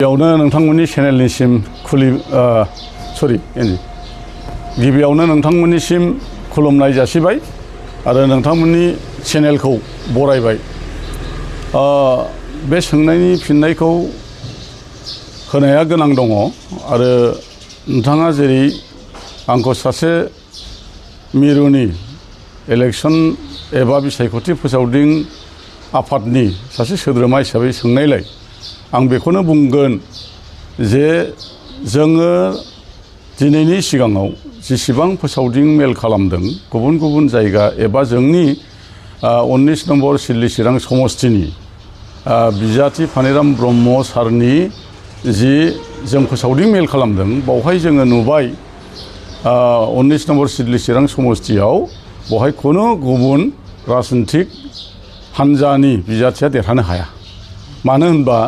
गिबियावनो नोंथांमोननि चेनेलनिसिम गिबियावनो नोंथांमोननिसिम खुलुमनाय जासिबाय आरो नोंथांमोननि चेनेलखौ बरायबाय। बे सोंनायनि फिननायखौ होनाया गोनां दङ आरो नोंथाङा जेरै आंखौ सासे मिरुनि इलेक्सन एबा बिसायख'थि फोसावदिं आफादनि सासे सोद्रोमा हिसाबै सोंनायलाय आं बेखौनो बुंगोन जे जोङो दिनैनि सिगाङाव जेसेबां फोसावदिं मेल खालामदों गुबुन गुबुन जायगा एबा जोंनि 19 नम्बर सिदली चिरां समस्तिनि बिजाथि फानिराम ब्रह्म सारनि जि जों फोसावदिं मेल खालामदों बावहाय जोङो नुबाय 19 नम्बर सिदली चिरां समस्तियाव बहाय खुनु गुबुन राजनितिक हान्जानि बिजाथिया देरहानो हाया। मानो होनबा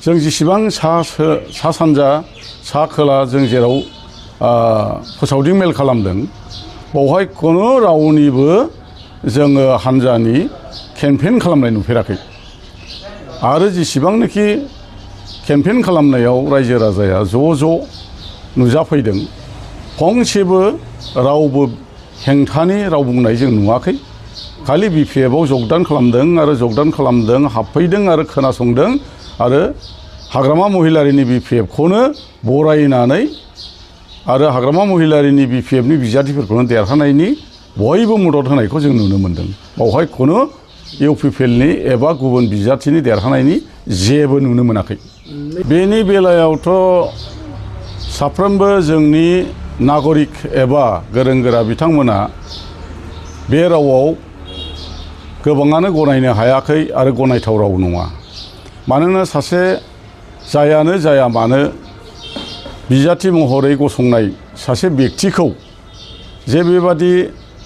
जों जेसेबां सा सानजा सा खोला जों जेराव फोसावदिं मेल खालामदों बावहाय खुनु रावनिबो जोङो हान्जानि केम्पेइन खालामनाय नुफेराखै आरो जेसेबांनाखि केम्पेइन खालामनायाव रायजो राजाया ज' नुजाफैदों फंसेबो रावबो हेंथानि राव बुंनाय जों नुवाखै। खालि BPFआव जगदान खालामदों हाबफैदों आरो खोनासंदों आरो हाग्रामा महिलारिनि BPFखौनो बरायनानै आरो हाग्रामा महिलारिनि BPFनि बिजाथिफोरखौनो देरहानायनि बयबो मदद होनायखौ जों नुनो मोन्दों। बावहाय खुनु UPPLनि एबा गुबुन बिजाथिनि देरहानायनि जेबो नुनो मोनाखै। बेनि बेलायावथ' साफ्रोमबो जोंनि नागरिक एबा गोरों गोरा बिथांमोना बे रावाव गोबाङानो गनायनो हायाखै आरो गनायथाव राव नङा। मानोना सासे जायानो जाया मानो बिजाथि महरै गसंनाय सासे बेक्तिखौ जे बेबादि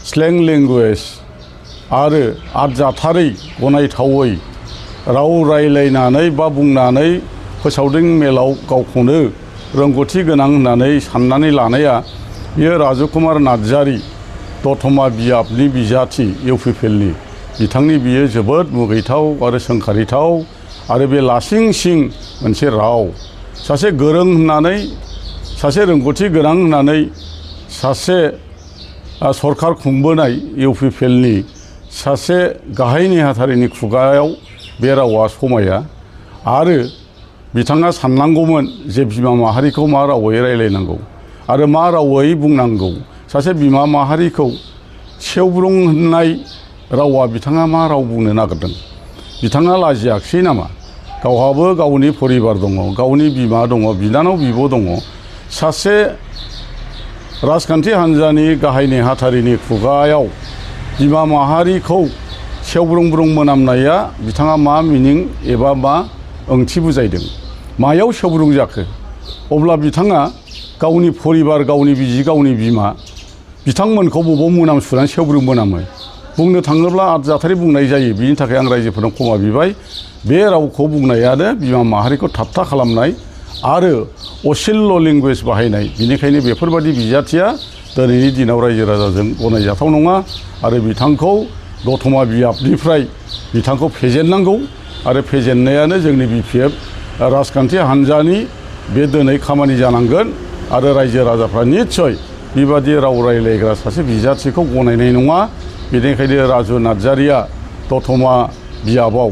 स्लें लेंगुवेज आरो आदजाथारै गनायथावै राव रायलायनानै बा बुंनानै फोसावदिं मेलाव गावखौनो रोंगौथि गोनां होननानै साननानै लानाया बियो राजकुमार नार्जारी दतमा बियाबनि बिजाथि UPPLनि बिथांनि बियो जोबोद मुगैथाव आरो सोंखारिथाव आरो बे लासिं सिं मोनसे राव। सासे गोरों होननानै सासे रोंगौथि गोनां होननानै सासे सरखार खुंबोनाय UPPLनि सासे गाहाय नेहाथारिनि खुगायाव बे रावा समाया आरो बिथाङा साननांगौमोन जे बिमा माहारिखौ मा रावै रायलायनांगौ आरो मा रावै बुंनांगौ। सासे बिमा माहारिखौ सेवब्रुं होननाय रावा बिथाङा मा राव बुंनो नागिरदों? बिथाङा लाजियाखिसै नामा? गावहाबो गावनि परिबार दङ, गावनि बिमा दङ, बिनानाव बिब' दङ। सासे राजखान्थि हान्जानि गाहाय नेहाथारिनि खुगायाव बिमा माहारिखौ सेवब्रुं मोनामनाया बिथाङा मा मिनिं एबा मा ओंथि बुजायदों? मायाव सेवब्रुं जाखो? अब्ला बिथाङा गावनि परिबार, गावनि बिसि, गावनि बिमा बिथांमोनखौ बबाव मोनामसुनानै सेवब्रुं मोनामो? बुंनो थाङोब्ला आदजाथारि बुंनाय जायो। बिनि थाखाय आं रायजोफोरनाव क्षमा बिबाय। बे रावखौ बुंनायानो बिमा माहारिखौ ठाट्टा खालामनाय आरो असिल्य लेंगुवेज बाहायनाय। बिनिखायनो बेफोरबादि बिजाथिया दिनैनि दिनाव रायजो राजाजों गनायजाथाव नङा आरो बिथांखौ दतमा बियाबनिफ्राय बिथांखौ फेजेननांगौ आरो फेजेननायानो जोंनि BPF राजखान्थि हान्जानि बे दिनै खामानि जानांगोन आरो रायजो राजाफ्रा निस्सय बेबादि राव रायलायग्रा सासे बिजाथिखौ गनायनाय नङा। बेनिखायनो राजु नार्जारिया दतमा बियाबाव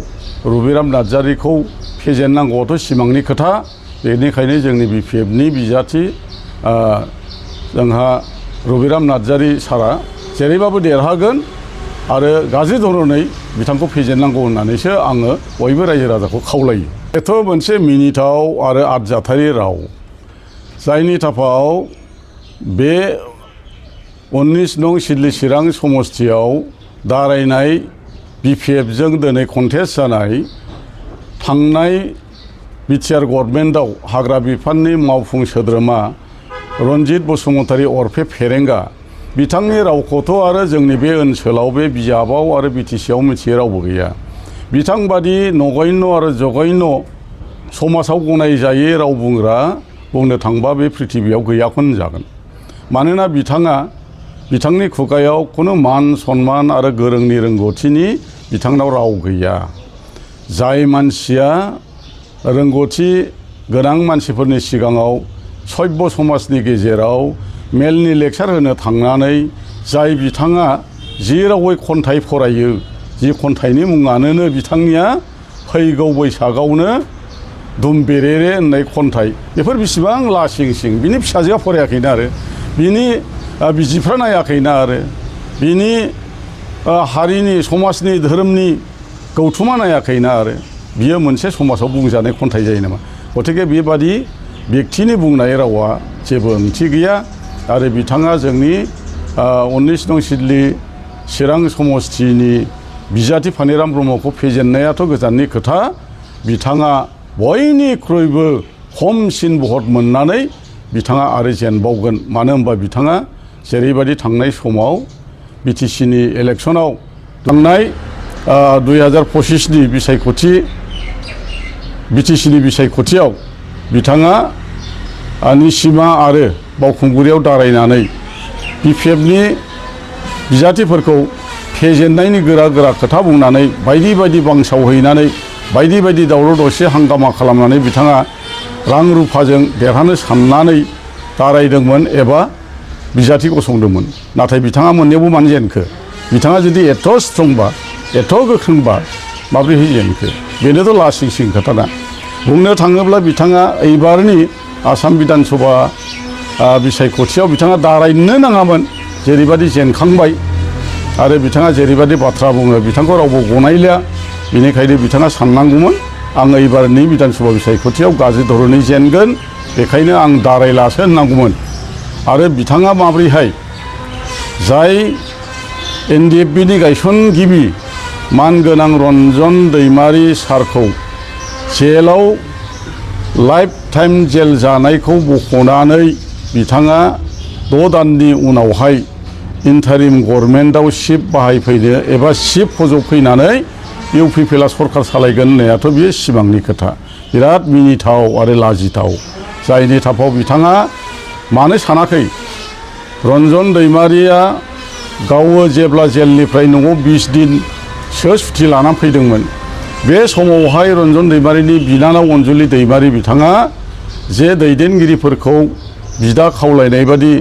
रबिराम नार्जारिखौ फेजेननांगौआथ' सिमांनि खोथा। बेनिखायनो जोंनि BPFनि बिजाथि जोंहा रबिराम नार्जारि सारा जेरैबाबो देरहागोन आरो गाज्रि धरनै बिथांखौ फेजेननांगौ होननानैसो आङो बयबो रायजो राजाखौ खावलायो। बेथ' मोनसे मिनिथाव आरो आदजाथारि राव जायनि थाखाय बे 19 नं सिदली चिरां समस्तियाव दारायनाय BPFजों दिनै कन्टेस्ट जानाय थांनाय बिटिआर गभर्नमेन्टआव हाग्रा बिफाननि मावफुं सोद्रोमा रन्जित बसुमतारी अरफे फेरेंगा बिथांनि रावखौथ' आरो जोंनि बे ओनसोलाव बे बिजाबाव आरो BTCआव मिथियै रावबो गैया। बिथांबादि नगण्य आरो जघन्य समाजाव गनायजायै राव बुंग्रा बुंनो थांबा बे पृथिबियाव गैयाखौनो होनजागोन। मानोना बिथांनि खुगायाव खुनु मान सन्मान आरो गोरोंनि रोंगौथिनि बिथांनाव राव गैया। जाय मानसिया रोंगौथि गोनां मानसिफोरनि सिगाङाव सभ्य समाजनि गेजेराव मेलनि लेक्सार होनो थांनानै जाय बिथाङा जि रावै खन्थाइ फरायो जि खन्थाइनि मुङानो बिथांनिया फैगौ बैसागावनो दुमबेरेरे होननाय खन्थाइ बेफोर बेसेबां लासिं सिं बिनि फिसाजोआ फरायाखैना आरो बिनि बिसिफ्रा नायाखैना आरो बिनि हारिनि समाजनि धोरोमनि गौथुमा नायाखैना आरो बियो मोनसे समाजाव बुंजानाय खन्थाइ जायो नामा गथिखे बेबादि व्यक्तिनि बुंनाय रावा जेबो ओंथि गैया आरो बिथाङा जोंनि 19 नं सिडली चिरां समस्तिनि बिजाथि फानिराम ब्रह्मखौ फेजेननायाथ' गोजाननि खोथा बिथाङा बयनिख्रुइबो खमसिन भट मोननानै बिथाङा आरो जेनबावगोन मानो होनबा बिथाङा जेरैबायदि थांनाय समाव बिटिसिनि इलेक्सनाव थांनाय 2025नि बिटिसिनि बिसायख'थियाव बिथाङा निसिमा आरो बावखुंग्रियाव दारायनानै बिपिएफनि बिजाथिफोरखौ फेजेननायनि गोरा गोरा खोथा बुंनानै बायदि बायदि बांसावहैनानै बायदि बायदि दावराव दावसि हांगामा खालामनानै बिथाङा रां रुफाजों देरहानो साननानै दारायदोंमोन एबा बिजाथि गसंदोंमोन नाथाय बिथाङा मोननायावबो मानो जेनखो बिथाङा जुदि एथ' स्ट्रंबा एथ' गोख्रोंबा माब्रैहाय जेनखो बेनोथ' लासिं सिं खोथाना बुंनो थाङोब्ला बिथाङा एबारनि आसाम बिधान सभा बिसायख'थियाव बिथाङा दारायनो नाङामोन जेरैबायदि जेनखांबाय आरो बिथाङा जेरैबायदि बाथ्रा बुङो बिथांखौ रावबो गनायलिया बेनिखायनो बिथाङा साननांगौमोन आं एबारनि बिधान सभा बिसायख'थियाव गाज्रि धरनै जेनगोन बेखायनो आं दारायलासो होननांगौमोन आरो बिथाङा माब्रैहाय जाय एनडिएफबिनि गायसनगिरि मानगोनां रन्जन दैमारि सारखौ जेलाव लाइफ टाइम जेल जानायखौ बख'नानै बिथाङा 6 दाननि उनावहाय इन्टारिम गभर्नमेन्टआव सिफ बाहायफैनो एबा सिफ फज'फैनानै इउपिपिएलआ सरकार सालायगोन होननायाथ' बियो सिमांनि खोथा बिराद मिनिथाव आरो लाजिथाव जायनि थाखाय बिथाङा मानो सानाखै रन्जन दैमारिया गावो जेब्ला जेलनिफ्राय न'आव 20 दिनसो सुथि लानानै फैदोंमोन बे समावहाय रन्जन दैमारिनि बिनानाव अनजुलि दैमारि बिथाङा जे दैदेनगिरिफोरखौ बिदा खावलायनाय बादि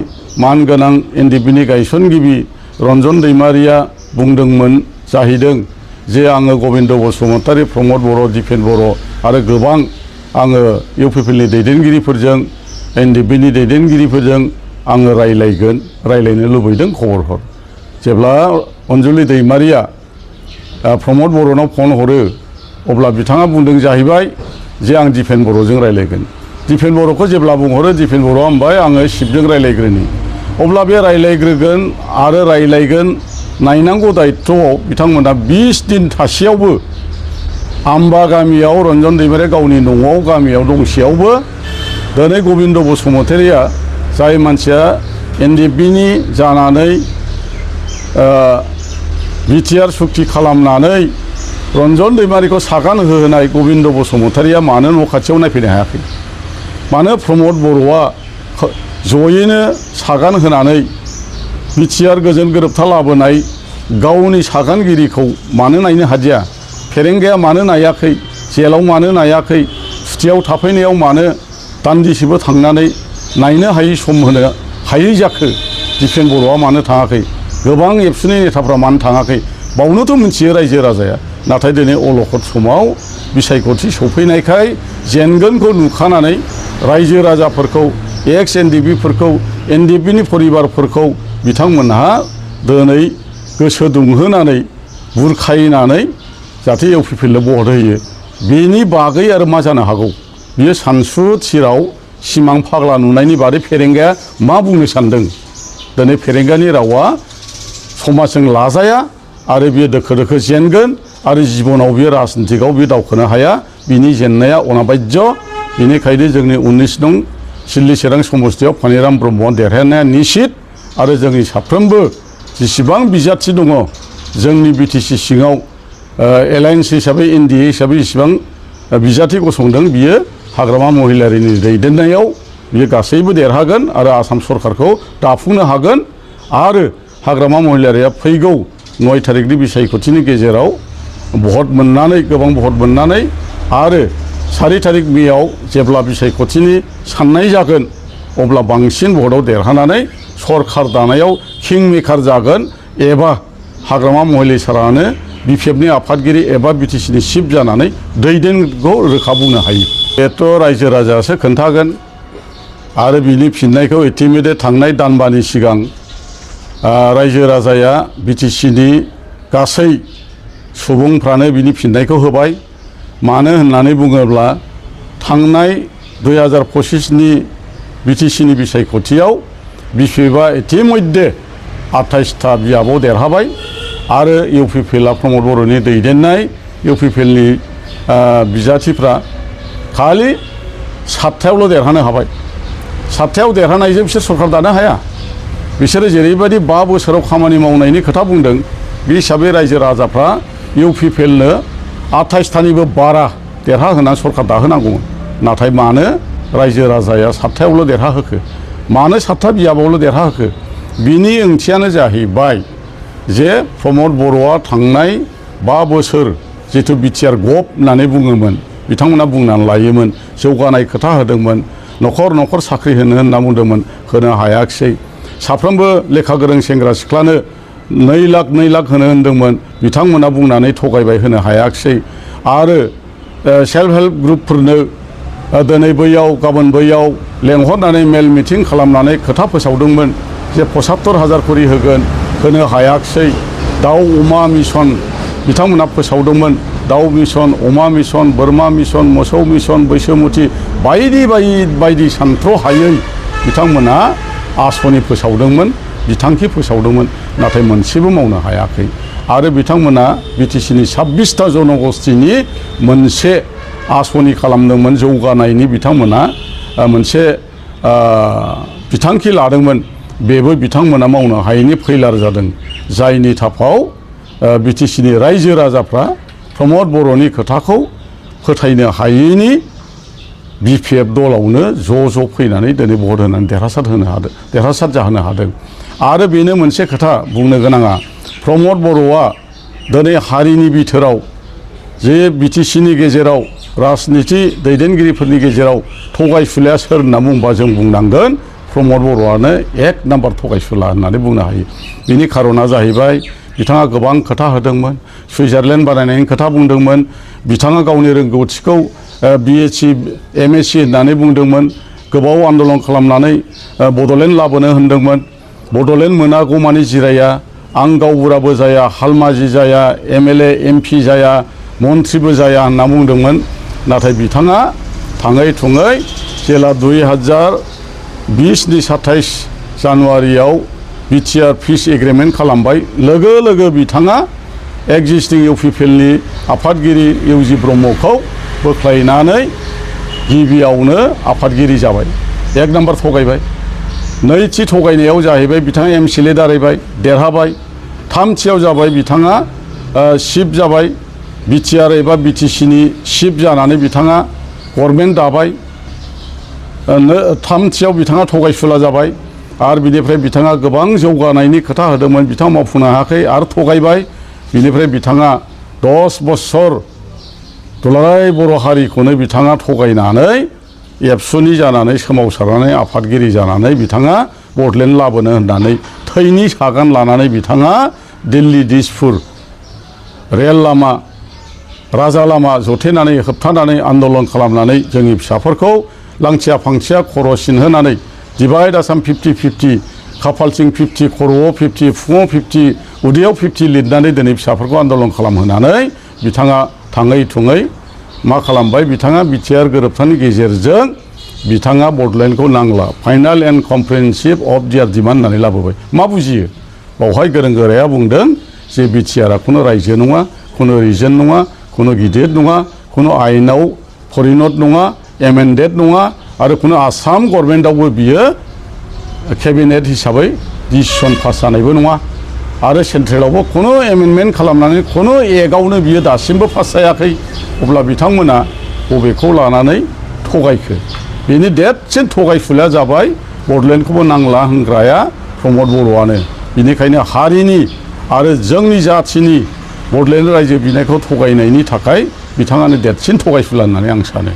मानगोनां एनडिएफबिनि गायसनगिरि रन्जन दैमारिया बुंदोंमोन जाहैदों जे आङो गबिन्द बसुमतारी प्रमद बर' दिपेन बर' आरो गोबां आङो इउपिपिएलनि दैदेनगिरिफोरजों एनडिएफबिनि दैदेनगिरिफोरजों आङो रायलायनो लुबैदों खबर हर जेब्ला अनजुलि दैमारिया प्रमद बर'नाव फन हरो अब्ला बिथाङा बुंदों जाहैबाय जे आं दिपेन बर'जों रायलायगोन दिपेन बर'खौ जेब्ला बुंहरो दिपेन बर'आ होनबाय आङो शिबजों रायलायग्रोनि अब्ला बे रायलायग्रोगोन आरो रायलायगोन नायनांगौ दायित्वआव बिथांमोना 20 दिन थासेयावबो आम्बा गामियाव रन्जन दैमारिया गावनि न'आव गामियाव दंसेयावबो दिनै गबिन्द बसुमतारीया जाय मानसिया एनडिएफबिनि जानानै बिटिआर सुक्ति खालामनानै रन्जन दैमारिखौ सागान होहोनाय गबिन्द बसुमतारीया मानो न' खाथियाव नायफैनो हायाखै मानो प्रमद बर'आ जयैनो सागान होनानै बिटिआर गोजोन गोरोबथा लाबोनाय गावनि सागानगिरिखौ मानो नायनो हादिया फेरेंगाया मानो नायाखै जेलाव मानो नायाखै सुथियाव थाफैनायाव मानो दान्दिसेबो थांनानै नायनो हायै सम होनो हायै जाखो दिपेन बर'आ मानो थाङाखै गोबां एबसुनि नेताफ्रा मानो थाङाखै बावनोथ' मिथियो रायजो राजाया नाथाय दिनै अलखद समाव बिसायख'थि सफैनायखाय जेनगोनखौ नुखानानै रायजो राजाफोरखौ एक्स एनडिएफबिफोरखौ एनडिएफबिनि परिबारफोरखौ बिथांमोनहा दिनै गोसो दुंहोनानै बुरखायनानै जाहाथे इउपिपिएलनो भट होयो बेनि बागै आरो मा जानो हागौ बियो सानसु थिराव सिमां फाग्ला नुनायनि बादै फेरेंगाया मा बुंनो सानदों दिनै फेरेंगानि रावा समाजजों लाजाया आरो बियो दोखो दोखो जेनगोन आरो जिबनाव बियो राजनितिकआव बियो दावखोनो हाया बिनि जेननाया अनाबायज बेनिखायनो जोंनि 19 नं सिडली चिरां समस्तियाव फानिराम ब्रह्मआ देरहानाया निश्चित आरो जोंनि साफ्रोमबो जेसेबां बिजाथि दङ जोंनि बिटिसि सिङाव एलायन्स हिसाबै एनडिए हिसाबै जेसेबां बिजाथि गसंदों बियो हाग्रामा महिलारिनि दैदेननायाव बियो गासैबो देरहागोन आरो आसाम सरकारखौ दाफुंनो हागोन आरो हाग्रामा महिलारिया फैगौ 9 थारिखनि बिसायख'थिनि गेजेराव भट मोननानै गोबां भट मोननानै आरो 4 थारिख मेयाव जेब्ला बिसायख'थिनि साननाय जागोन अब्ला बांसिन भटआव देरहानानै सरखार दानायाव किं मेकार जागोन एबा हाग्रामा महिला सारानो बिपिएफनि आफादगिरि एबा बिटिसिनि चिफ जानानै दैदेनखौ रोखा बुंनो हायो। बेथ' रायजो राजायासो खोन्थागोन आरो बिनि फिननायखौ इतिमধ্যে थांनाय दानबानि सिगां रायजो राजाया बिटिसिनि गासै सुबुंफ्रानो बिनि फिननायखौ होबाय। मानो होननानै बुङोब्ला थांनाय 2025नि बिटिसिनि बिसायख'थियाव बिपिएफआ इतिमধ্যে 28था बियाबाव देरहाबाय आरो इउपिपिएलआ प्रमद बर'नि दैदेननाय इउपिपिएलनि बिजाथिफ्रा खालि 7थायावल' देरहानो हाबाय। 7थायाव देरहानायजों बिसोर सरखार दानो हाया। बिसोरो जेरैबायदि 5 बोसोराव खामानि मावनायनि खोथा बुंदों बे हिसाबै रायजो राजाफ्रा इउपिपिएलनो 28थानिबो बारा देरहाहोनानै सरखार दाहोनांगौमोन। नाथाय मानो रायजो राजाया 7थायावल' देरहाहोखो? मानो 7था बियाबावल' देरहाहोखो? बिनि ओंथियानो जाहैबाय जे प्रमद बर'आ थांनाय 5 बोसोर जिथु बिटिआर गभ होननानै बुङोमोन बिथांमोना बुंनानै लायोमोन जौगानाय खोथा होदोंमोन न'खर न'खर साख्रि होनना बुंदोंमोन होनो हायाखिसै। साफ्रोमबो लेखा गोरों सेंग्रा सिख्लानो 2 लाख होनो होनदोंमोन बिथांमोना बुंनानै थगायबाय होनो हायाखिसै। आरो सेल्फ हेल्प ग्रुपफोरनो दिनै बैयाव गाबोन बैयाव लेंहरनानै मेल मिटिं खालामनानै खोथा फोसावदोंमोन जे 75,000 करि होगोन होनो हायाखिसै। दाउ अमा मिशन बिथांमोना फोसावदोंमोन दाउ मिशन अमा मिशन बोरमा मिशन मोसौ मिशन बैसोमुथि बायदि सानथ्र' हायै बिथांमोना आसनि फोसावदोंमोन बिथांखि फोसावदोंमोन नाथाय मोनसेबो मावनो हायाखै। आरो बिथांमोना बिटिसिनि 26था जनगोष्ठीनि मोनसे आसनि खालामदोंमोन जौगानायनि बिथांमोना मोनसे बिथांखि लादोंमोन बेबो बिथांमोना मावनो हायैनि फैलार जादों। जायनि थाखाय बिटिसिनि रायजो राजाफ्रा प्रमद बर'नि खोथाखौ फोथायनो हायैनि बिपिएफ दलावनो ज' फैनानै दिनै भट होनानै देरहासार जाहोनो हादों। आरो बेनो मोनसे खोथा बुंनो गोनाङा प्रमद बर'आ दिनै हारिनि बिथोराव जे बिटिसिनि गेजेराव राजनिति दैदेनगिरिफोरनि गेजेराव थगायसुलाया सोर होनना बुंबा जों बुंनांगोन प्रमद बर'आनो 1 नाम्बार थगायसुला होननानै बुंनो हायो। बिनि खारना जाहैबाय बिथाङा गोबां खोथा होदोंमोन सुइजारलेण्ड बानायनायनि खोथा बुंदोंमोन बिथाङा गावनि रोंगौथिखौ बिएससि एमएससि होननानै बुंदोंमोन गोबाव आन्दलन खालामनानै बड'लेण्ड लाबोनो होनदोंमोन। बड'लेण्ड मोनागौमानि जिराया आं गावबुराबो जाया हालमाजि जाया एमएलए एमपि जाया मन्थ्रिबो जाया होनना बुंदोंमोन। नाथाय बिथाङा थाङै थुङै जेला 2020नि 27 जानुवारियाव बिटिआर पिस एग्रिमेन्ट खालामबाय लोगो लोगो बिथाङा एक्जिस्टिं इउपिपिएलनि आफादगिरि इउजि ब्रह्मखौ बोख्लायनानै गिबियावनो आफादगिरि जाबाय। 1 नाम्बार थगायबाय। नैथि थगायनायाव जाहैबाय बिथाङा एमसिएलए दारायबाय देरहाबाय। थामथियाव जाबाय बिथाङा चिफ जाबाय बिटिआर एबा बिटिसिनि चिफ जानानै बिथाङा गभर्नमेन्ट दाबाय। थामथियाव बिथाङा थगायसुला जाबाय। आरो बिनिफ्राय बिथाङा गोबां जौगानायनि खोथा होदोंमोन बिथाङा मावफुंनो हायाखै आरो थगायबाय। बिनिफ्राय बिथाङा 10 बोसोर दुलाराय बर' हारिखौनो बिथाङा थगायनानै एबसुनि जानानै सोमावसारनानै आफादगिरि जानानै बिथाङा बड'लेण्ड लाबोनो होननानै थैनि सागान लानानै बिथाङा दिल्ली दिसपुर रेल लामा राजा लामा जथेनानै होबथानानै आन्दलन खालामनानै जोंनि फिसाफोरखौ लांथिया फांथिया खर' सिनहोनानै डिभाइड आसाम 50-50 खाफालथिं 50 खर'आव 50 फुङाव 50 उदैयाव 50 लिरनानै दिनै फिसाफोरखौ आन्दलन खालामहोनानै बिथाङा थाङै थुङै मा खालामबाय बिथाङा बिटिआर गोरोबथानि गेजेरजों बिथाङा बड'लेण्डखौ नांला फाइनाल एन्ड कमप्रिहेनसिभ अफ दियार डिमान्ड होननानै लाबोबाय। मा बुजियो बावहाय गोरों गोराया बुंदों जे बिटिआरआ खुनु रायजो नङा खुनु रिजन नङा खुनु गिदिर नङा खुनु आयेनाव परिनत नङा एमेन्डेड नङा आरो खुनु आसाम गभर्नमेन्टआवबो बियो केबिनेट हिसाबै डिसिसन पास जानायबो नङा आरो सेन्ट्रेलावबो खुनु एमेन्डमेन्ट खालामनानै खुनु एक्टआवनो बियो दासिमबो पास जायाखै। अब्ला बिथांमोना बबेखौ लानानै थगायखो? बेनि देरसिन थगायसुलाया जाबाय बड'लेण्डखौबो नांला होनग्राया प्रमद बर'आनो। बेनिखायनो हारिनि आरो जोंनि जाथिनि बड'लेण्ड रायजो बिनायखौ थगायनायनि थाखाय बिथाङानो देरसिन थगायसुला होननानै आं सानो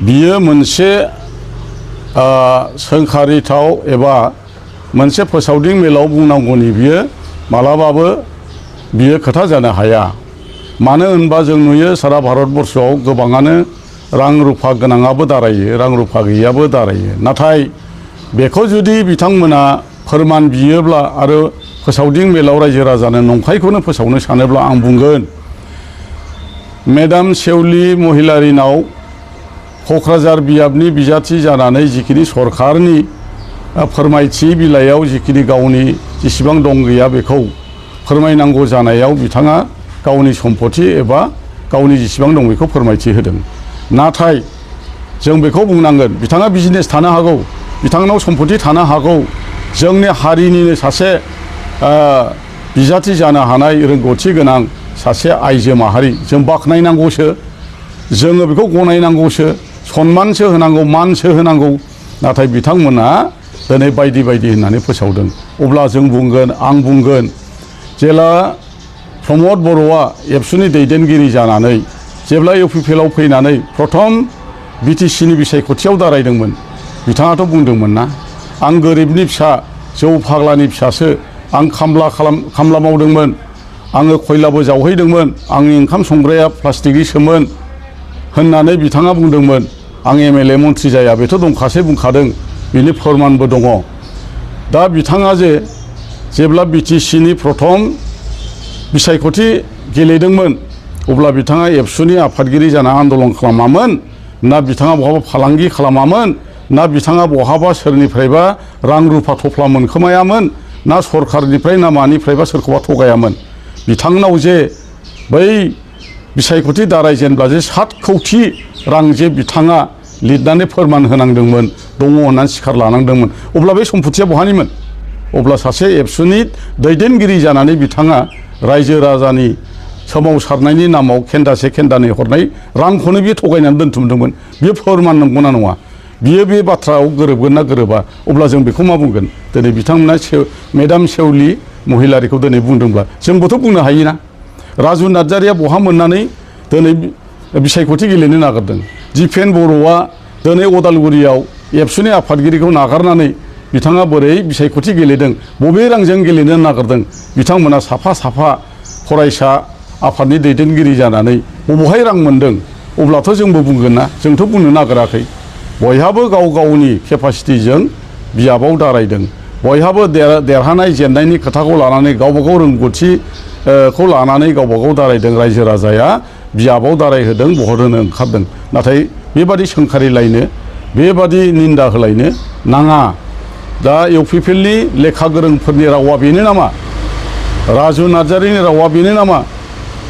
बियो मोनसे सोंखारिथाव एबा मोनसे फोसावदिं मेलाव बुंनांगौनि बियो मालाबाबो बियो खोथा जानो हाया मानो होनबा जों नुयो सारा भारतबर्षआव गोबाङानो रां रुफा गोनाङाबो दारायो रां रुफा गैयाबो दारायो नाथाय बेखौ जुदि बिथांमोना फोरमान बियोब्ला आरो फोसावदिं मेलाव रायजो राजानो नंखायखौनो फोसावनो सानोब्ला आं बुंगोन मेडाम सेवलि महिलारिनाव क'क्राझार बियाबनि बिजाथि जानानै जिखिनि सरकारनि फोरमायथि बिलाइयाव जिखिनि गावनि जेसेबां दं गैया बेखौ फोरमायनांगौ जानायाव बिथाङा गावनि सम्पति एबा गावनि जेसेबां दं बेखौ फोरमायथि होदों नाथाय जों बेखौ बुंनांगोन बिथाङा बिजनेस थानो हागौ बिथांनाव सम्पति थानो हागौ जोंनि हारिनिनो सासे बिजाथि जानो हानाय रोंगौथि गोनां सासे आइजो माहारि जों बाख्नायनांगौसो जोङो बेखौ गनायनांगौसो सनमानसो होनांगौ मानसो होनांगौ नाथाय बिथांमोना दिनै बायदि बायदि होननानै फोसावदों अब्ला जों बुंगोन आं बुंगोन जेला प्रमद बर'आ एबसुनि दैदेनगिरि जानानै जेब्ला इउपिपिएलआव फैनानै प्रथम बिटिसिनि बिसायख'थियाव दारायदोंमोन बिथाङाथ' बुंदोंमोन ना आं गोरिबनि फिसा जौ फाग्लानि फिसासो आं खामला मावदोंमोन आङो खयलाबो जावहैदोंमोन आंनि ओंखाम संग्राया प्लास्टिकनिसोमोन होननानै बिथाङा बुंदोंमोन आं एमएलए मन्थ्रि जाया बेथ' दंखासै बुंखादों बिनि फोरमानबो दङ दा बिथाङा जेब्ला बिटिसिनि प्रथम बिसायख'थि गेलेदोंमोन अब्ला बिथाङा एबसुनि आफादगिरि जाना आन्दलन खालामामोन ना बिथाङा बहाबा फालांगि खालामामोन ना बिथाङा बहाबा सोरनिफ्रायबा रां रुफा थफ्ला मोनखोमायामोन ना सरकारनिफ्राय ना मानिफ्रायबा सोरखौबा थगायामोन बिथांनाव बै बिसायख'थि दारायजेनब्ला 7 कौटि रां बिथाङा लिरनानै फोरमान होनांदोंमोन दङ होननानै सिखार लानांदोंमोन अब्ला बे सम्पथिया बहानिमोन अब्ला सासे एबसुनि दैदेनगिरि जानानै बिथाङा रायजो राजानि सोमावसारनायनि नामाव खेन्दासे खेन्दानै हरनाय रांखौनो बियो थगायनानै दोनथुमदोंमोन बियो फोरमान नंगौना नङा बियो बे बाथ्रायाव गोरोबगोन ना गोरोबा अब्ला जों बेखौ मा बुंगोन दिनै बिथांमोना मेडाम सेवलि महिलारिखौ दिनै बुंदोंब्ला जोंबोथ' बुंनो हायोना राजु नार्जारिया बहा मोननानै दिनै बिसायख'थि गेलेनो नागिरदों दिपेन बर'आ दिनै अदालगुरियाव एबसुनि आफादगिरिखौ नागारनानै बिथाङा बोरै बिसायख'थि गेलेदों बबे रांजों गेलेनो नागिरदों बिथांमोना साफा साफा फरायसा आफादनि दैदेनगिरि जानानै बबेहाय रां मोनदों अब्लाथ' जोंबो बुंगोन ना जोंथ' बुंनो नागिराखै बयहाबो गाव गावनि केपासिटिजों बियाबाव दारायदों बयहाबो देरहानाय जेननायनि खोथाखौ लानानै गावबा गाव रोंगौथिखौ लानानै गावबा गाव दारायदों रायजो राजाया बियाबाव दारायहोदों बहरहोनो ओंखारदों नाथाय बेबादि सोंखारिलायनो बेबादि निन्दा होलायनो नाङा दा इउपिपिएलनि लेखा गोरोंफोरनि रावा बेनो नामा राजु नार्जारिनि रावा बेनो नामा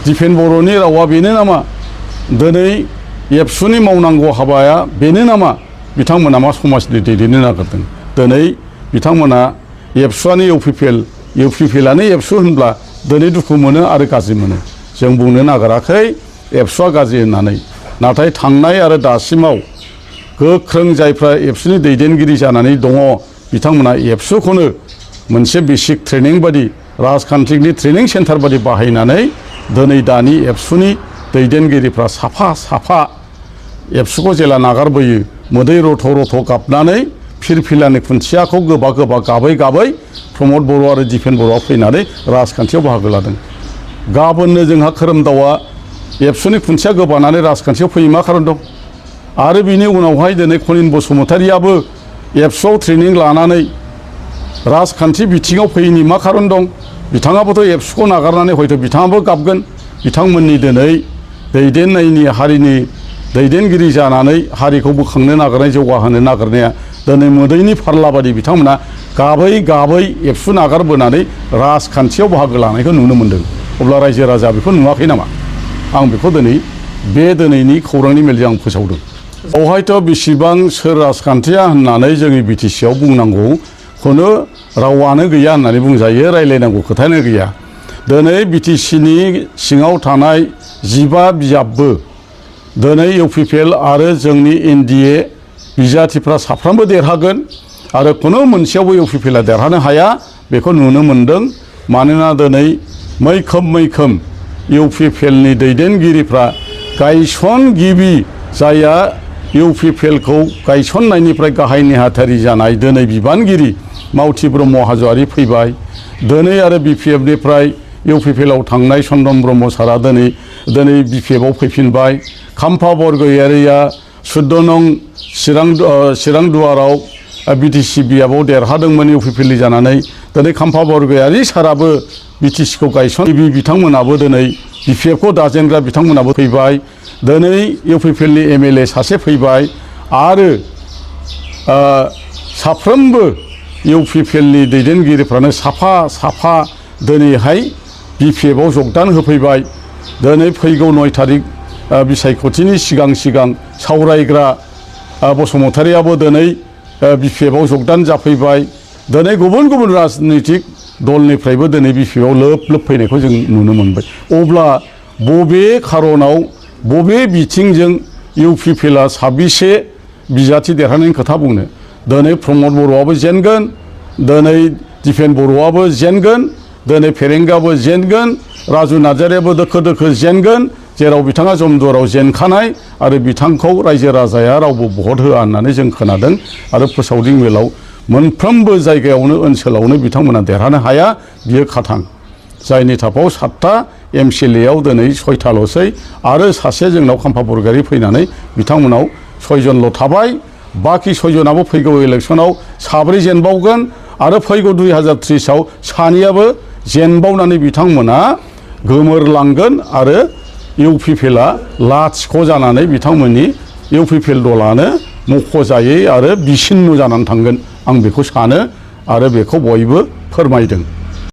दिपेन बर'नि रावा बेनो नामा दिनै एबसुनि मावनांगौ हाबाया बेनो नामा बिथांमोना मा समाजनि दैदेननो नागिरदों दिनै बिथांमोना एबसुआनो इउपिपिएलआनो एबसु होनब्ला दिनै दुखु मोनो आरो गाज्रि मोनो जों बुंनो नागिराखै एबसुआ गाज्रि होननानै नाथाय थांनाय आरो दासिमाव गोख्रों जायफ्रा एबसुनि दैदेनगिरि जानानै दङ बिथांमोना एबसुखौनो मोनसे बेसिक ट्रेनिं बादि राजखान्थिनि ट्रेनिं सेन्टार बादि बाहायनानै दिनै दानि एबसुनि दैदेनगिरिफ्रा साफा साफा एबसुखौ जेला नागारबोयो मोदै रथ' रथ' गाबनानै फिरफिलानि खुन्थियाखौ गोबा गोबा गाबै गाबै प्रमद बर' आरो दिपेन बर'आ फैनानै राजखान्थियाव बाहागो लादों गाबोननो जोंहा खोरोमदावआ एबसुनि खुन्थिया गोबानानै राजखान्थियाव फैयो मा खारन दं आरो बिनि उनावहाय दिनै खनिन बसुमतारियाबो एबसुआव ट्रेनिं लानानै राजखान्थि बिथिङाव फैयैनि मा खारन दं बिथाङाबोथ' एबसुखौ नागारनानै हयथ' बिथाङाबो गाबगोन बिथांमोननि दिनै दैदेननायनि हारिनि दैदेनगिरि जानानै हारिखौ बोखांनो नागिरनाय जौगाहोनो नागिरनाया दिनै मोदैनि फारला बादि बिथांमोना गाबै गाबै एबसु नागारबोनानै राजखान्थियाव बाहागो लानायखौ नुनो मोन्दों अब्ला रायजो राजा बेखौ नुवाखै नामा आं बेखौ दिनैनि खौरांनि मेलजों आं फोसावदों बेवहायथ' बेसेबां सोर राजखान्थिया होननानै जोंनि बिटिसिआव बुंनांगौखौनो रावानो गैया होननानै बुंजायो रायलायनांगौ खोथायानो गैया दिनै बिटिसिनि सिङाव थानाय 15 बिजाबबो दिनै इउपिपिएल आरो जोंनि एनडिए बिजाथिफ्रा साफ्रोमबो देरहागोन आरो खुनु मोनसेयावबो इउपिपिएलआ देरहानो हाया बेखौ नुनो मोन्दों मानोना दिनै मैखोम इउपिपिएलनि दैदेनगिरिफ्रा गायसनगिरि जायहा इउपिपिएलखौ गायसननायनिफ्राय गाहाय नेहाथारि जानाय दिनै बिबानगिरि मावथि ब्रह्म हाज'वारि फैबाय। दिनै आरो बिपिएफनिफ्राय इउपिपिएलआव थांनाय चन्दन ब्रह्म सारा दिनै बिपिएफआव फैफिनबाय। खाम्फा बरगयारिया 14 नं चिरां दुवाराव बिटिसि बियाबाव देरहादोंमोन इउपिपिएलनि जानानै। दिनै खाम्फा बरगयारि साराबो बिटिसिखौ गायसनगिरि बिथांमोनाबो दिनै बिपिएफखौ दाजेनग्रा बिथांमोनाबो फैबाय। दिनै इउपिपिएलनि एमएलए सासे फैबाय आरो साफ्रोमबो इउपिपिएलनि दैदेनगिरिफ्रानो साफा दिनैहाय बिपिएफआव जगदान होफैबाय। दिनै फैगौ 9 थारिख बिसायख'थिनि सिगां सावरायग्रा बसुमतारियाबो दिनै बिपिएफआव जगदान जाफैबाय। दिनै गुबुन राजनैतिक दलनिफ्रायबो दिनै बिपिएफआव लोब फैनायखौ जों नुनो मोनबाय। अब्ला बबे खारनाव बबे बिथिंजों इउपिपिएलआ साबेसे बिजाथि देरहानायनि खोथा बुंनो? दिनै प्रमद बर'आबो जेनगोन, दिनै दिपेन बर'आबो जेनगोन, दिनै फेरेंगाबो जेनगोन, राजु नार्जारियाबो दोखो जेनगोन, जेराव बिथाङा जमदुवाराव जेनखानाय आरो बिथांखौ रायजो राजाया रावबो भट होआ होननानै जों खोनादों। आरो फोसावदिं मेलाव मोनफ्रोमबो जायगायावनो ओनसोलावनो बिथांमोना देरहानो हाया, बियो खाथां। जायनि थाखाय 7टा एमसिएलएआव दिनै 6थाल'सै आरो सासे जोंनाव खाम्फा बरगयारि फैनानै बिथांमोनाव 6 जनल' थाबाय। बाखि 6 जनाबो फैगौ इलेक्सनाव 7 जेनबावगोन आरो फैगौ 2030आव 2नियाबो जेनबावनानै बिथांमोना गोमोरलांगोन आरो इउपिपिएलआ लाथिख' जानानै बिथांमोननि इउपिपिएल दलानो मख'जायै आरो बिसिन्न जानानै थांगोन। आं बेखौ सानो आरो बेखौ बयबो फोरमायदों।